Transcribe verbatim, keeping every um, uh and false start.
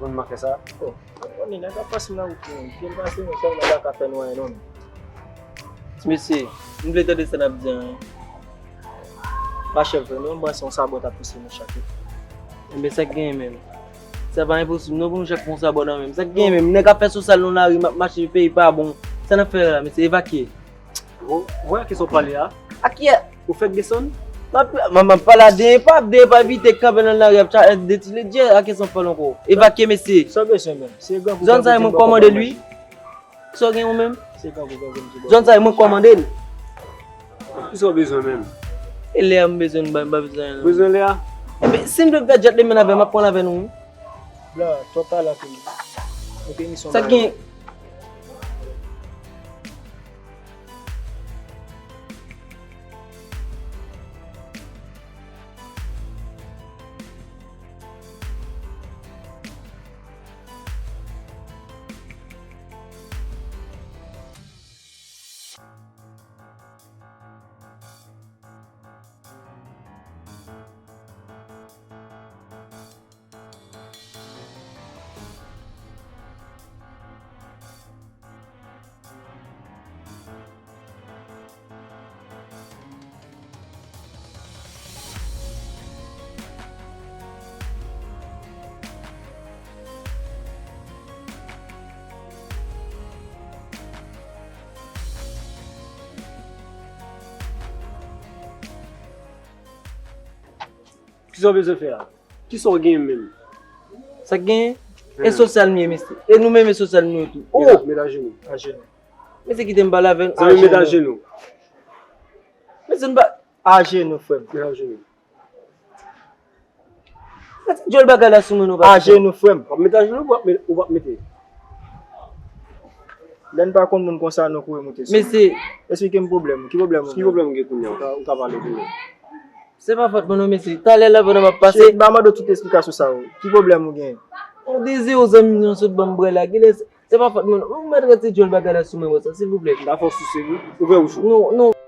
Moun manke sa. Oh, mwen konnen nèg ap pase nan wout mwen. Pye l pase mwen sèlman pa ka fè nou anyen non. Ti mesye, m vle tande sa n ap di an. Pa chèf vre non, m panse yon sabò t ap pouse nou chak. Enben sa k genyen menm? Sa pa enposib non pou nou chak pran yon sabò nan men m. Sa k genyen menm? Nèg ap fè sosyal nan lari, m ap mache, peyi pa bon. Sa n ap fè la mesye? Evakye. Ou wè a kiyès w ap pale a? A kiyès? Ou fèk desann? M ap, m ap pale a de epa, de epa evite k kanpe nan lari ap detile dye, a kiyès w ap pale ankò? Evakye mesye. Sa w bezwen menm? Se grangou. Zòn sa e mwen kòmande l wi. Sa w gen ou menm? Se grangou grangou m di. Zòn sa e mwen kòmande l. Kisa w bezwen menm? E lè a m bezwen l, m pa bezwen l. Bezwen lè a? Enben si m dwe fè djèt li menm avè m, m ap pran l avè nou wi. Blan, twòp pale anpil. Nou gen misyon. Sa gen? Kisa w bezwen fè a? Kisa w genyen menm? Sa k genyen? E sosyal m ye mesye. E nou menm e sosyal nou ye tou. Oh! Met ajenou. Ajenou. Mesye kite m pale avè n. Zanmi m, met ajenou. Mesye n pa ajenou frè m. Met ajenou. Mete djòl bagay la sou mwen non pastè. Ajenou frè m. W ap met ajenou ou p ap met, ou p ap mete? Lè n pa konn moun konsa nou kouri moute sou mwen. Mesye. Esplike m pwoblèm ou. Ki pwoblèm ou gen? Ki pwoblèm ou gen kounye a? Ou ka, ou ka pale kounye a. Se pa fòt mwen non mesye. Talè la pandan m ap pase. Shit, m pa mande w tout esplikasyon sa yo. Ki pwoblèm ou gen? Yon dezi ou zanmi m nan sot ban m bwè la. Kilè se pa fòt mwen non. Ou mèt retire djòl bagay la sou mwen konsa silvouplè. M pa fè w souse wi. Ouvè wouch ou. Non, non.